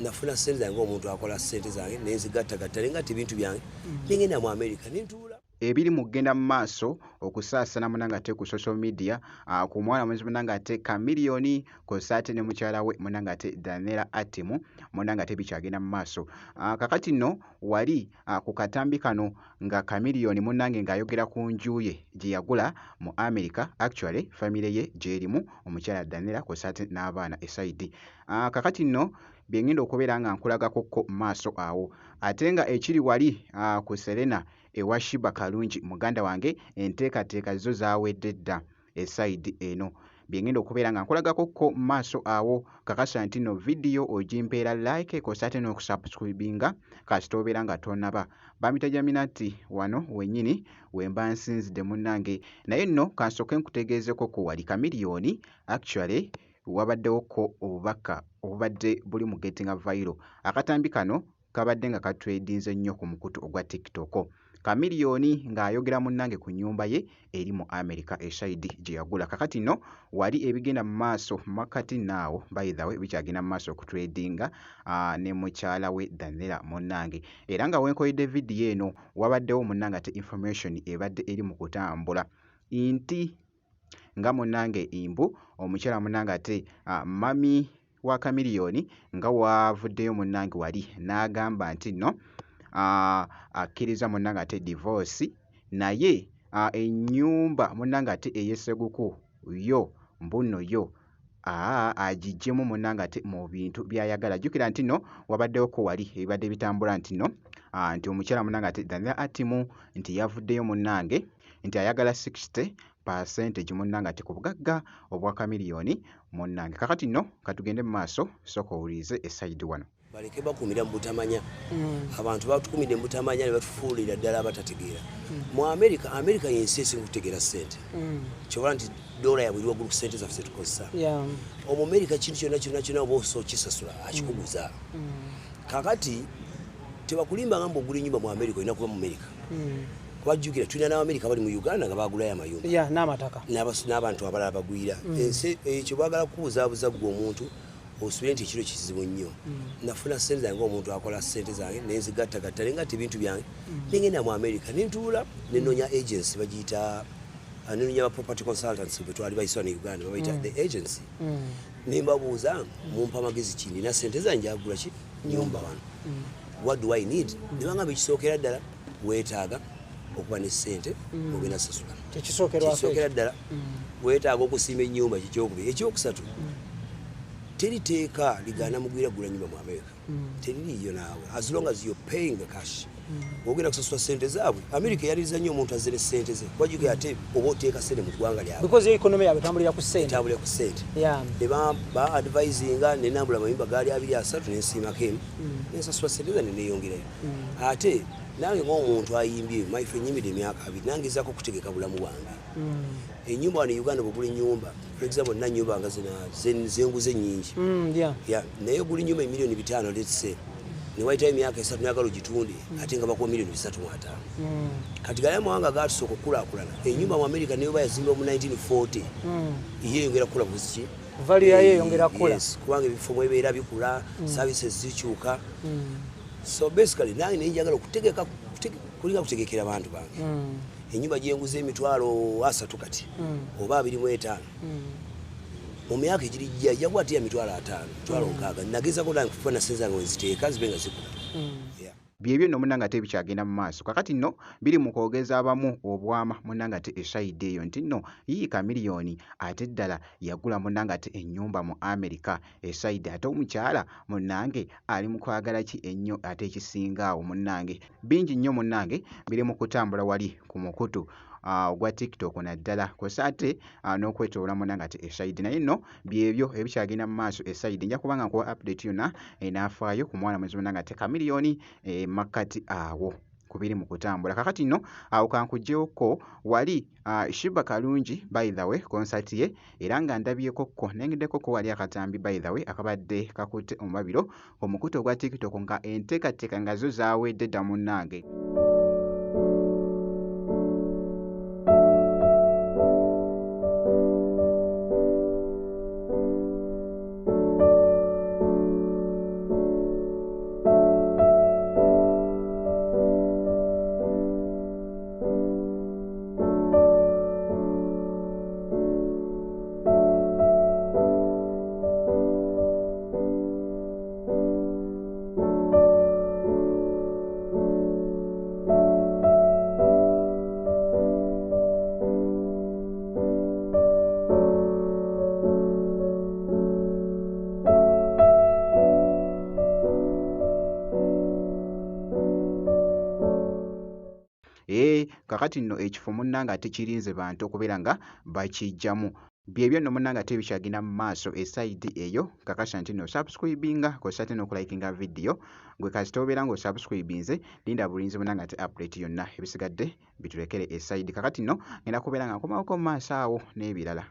Nafuna sente zange ng'omuntu akola sente zange, nenzigattagatta nengatta ebintu byange, nengenda mu America nentuula. Ebiri mu kugenda mu maaso okusaasana munnange ate ku social media ku mwana mulenzi munnange ate Chameleone kw'ossa ate ne mukyala we munnange ate Daniella Atim munnange ate bikyagenda mu maaso. Kakati nno wali ku katambi kano nga Chameleone munnange ng'ayogera ku nju ye gye yagula mu America, actually famire ye gy'erimu omukyala Daniella kw'ossa ate n'abaana esayidi. Kakati nno bye ngenda okubeera nga nkulagako ko mu maaso awo, ate nga ekiri wali ku Serena ewa Sheebah Karungi muganda wange, enteekateeka zo zaawedde dda esayidi eno. Bye ngenda okubeera nga nkulagako ko mu maaso awo, kakasa nti nno vidiyo ogimpeera like kw'ossa ate n'okusubscribinga kasita obeera nga tonnaba. Bampita Jaminati, wano wennyini we mba nsinzidde munnange. Naye nno kansooke nkutegeezeeko ko wali Chameleone, actually wabaddewo ko obubaka obubadde buli mu getting viral. Akatambi kano kabadde nga katrendinze nnyo ku mukutu ogwa TikTok. Chameleone ng'ayogera munnange ku nnyumba ye eri mu America esayidi gye yagula. Kakati nno wali ebigenda mu maaso makkati naawo, by the way, bikyagenda mu maaso okutrendinga ne mukyala we Daniella munnange. Era nga wenkoledde vidiyo eno wabaddewo munnange ate information ebadde eri mu kutambula nti nga munnange imbu omukyala munnange ate mami wa Chameleone nga wavuddeyo munnange wali n'agamba nti nno akkiriza munnange ate divorce, naye ennyumba munnange ate ey'esseguku yo mbu nno yo agiggyemu munnange ate mu bintu by'ayagala. Jjukira nti nno wabaddewo ko wali ebibadde bitambula nti nno nti omukyala munnange ate Daniella Atim nti yavuddeyo munnange nti ayagala 60% munnange ate ku bugagga obwa Chameleone munnange. Kakati nno katugende mu maaso, sooka owulirize esayidi wano. Baleke bakumira mu butamanya. Abantu batukumidde mu butamanya ne batufuulira ddala abatategeera. Mu America, America y'ensi esinga okutegeera ssente. Kyobola nti dola yabwe eri waggulu ku ssente zaffe zetukozesa. Omumerika kintu kyonna kyonna kyonna oba osobola okukisasula, akikuguza. Kakati tebakulimbanga mbu ogula ennyumba mu America olina kuba mu America. Kubajjukira tulina n'Abamerika bali mu Uganda nga bagulayo amayumba n'amataka n'abantu abalala bagwira. Ensi ekyo baagala kukubuzaabuza ggwe omuntu osubire nti ekiro kizibu nnyo. Nafuna sente zange ng'omuntu akola sente zange, nenzigattagatta nengatta ebintu byange, nengenda mu America nentuula nenoonya agency bagiyita, nenoonya ba property consultants bwe twali bayiswa ne Uganda babayita the agency. Nembabuuza, mumpa amagezi ki? Nina sente zange, njagula ki nyumba wano, what do I need? Ne bangamba ekisookera ddala weetaaga okuba ne sente ogenda sasula. Tekisookerwako. Kisookera ddala weetaaga okusiima ennyumba, kikyokubiri. Ekyokusatu, teri teeka ligaana mugwira gula nyumba mu America, teririiyo naawe, as long as you're paying the cash, ogenda kusasula sente zaabwe. America eyaliriza nnyo omuntu azze ne sente ze, wajjuka ate oba oteeka sente mu ggwanga lyabwe. Because yo economy yaabwe etambulira ku ssente. Etambulira ku sente. Ne ba advisinga nenambula amayumba gaali abiri asatu, nensiimako emu, nensasula sente zange neyongerayo. Ate nange ng'omuntu ayimbye maife nyimidde emyaka 20, nangezaako okutegeka bulamu bwange. Enyumba wano e Uganda bwegula enyumba, for example, nina nyumba nga zina zenguze ennyingi. Yeah, naye ogula enyumba emiliyoni 5, let's say, ne wayitayo emyaka 3 nayagala ogitunde, ate nga bakuwa miliyoni 350. Kati gali amawanga gatusooka okukulaakulana, enyumba mu America neyo bayazimba mu 1940, ye eyongera kukula buziki. Value yayo eyongera kukula. Yes, kubanga ebifo mwebeera bikula, services zikyuka. So basically nange naye njagala okutegeka, kulinga kutegekera abantu bange. Enyumba gyenguza emitwalo 30 kati oba 25, mu myaka egirijja ejja kuba ate ya mitwalo 50, mitwalo 60. Nagezako nange kufuna sente zange wenziteeka zibe nga zikula. Yeah. Byebyo nno munnange ate bikyagenda mu maaso. Kakati nno biri mu kwogeza abamu obwama munnange ate esayidi eyo nti nno yii Chameleone ate ddala yagula munnange ate ennyumba mu America esayidi, ate omukyala munnange ali mu kwagala ki ennyo ate ekisinga awo munnange. Bingi nnyo munnange biri mu kutambula wali ku mukutu ogwa TikTok naddala kw'ossa ate n'okwetoloola munnange ate esayidi. Naye nno byebyo ebikyagenda mu maaso esayidi. Nja kuba nga nkuwa update yonna enaafaayo ku mwana mulenzi munnange ate Chameleone makkati awo ku biri mu kutambula. Kakati nno awo kankugyewoko wali Sheebah Karungi, by the way, concert ye era nga ndabyeko ko nengeddeko ko wali akatambi, by the way, akabadde kakutte omubabiro ku mukutu ogwa TikTok nga enteekateeka nga zo zaawedde dda munnange. Kakati nno ekifo munnange ate kirinze bantu okubeera nga bakiggyamu. Byebyo nno munnange ate bikyagenda mu maaso e side eyo. Kakasa nti nno osubscribinga kw'ossa ate n'okulayikinga vidiyo. Gwe kasita obeera ng'osubscribinze, linda bulinzi munnange ate update yonna, ebisigadde bitulekere e side. Kakati nno ngenda kubeera nga nkomawoko mu maaso awo n'ebirala.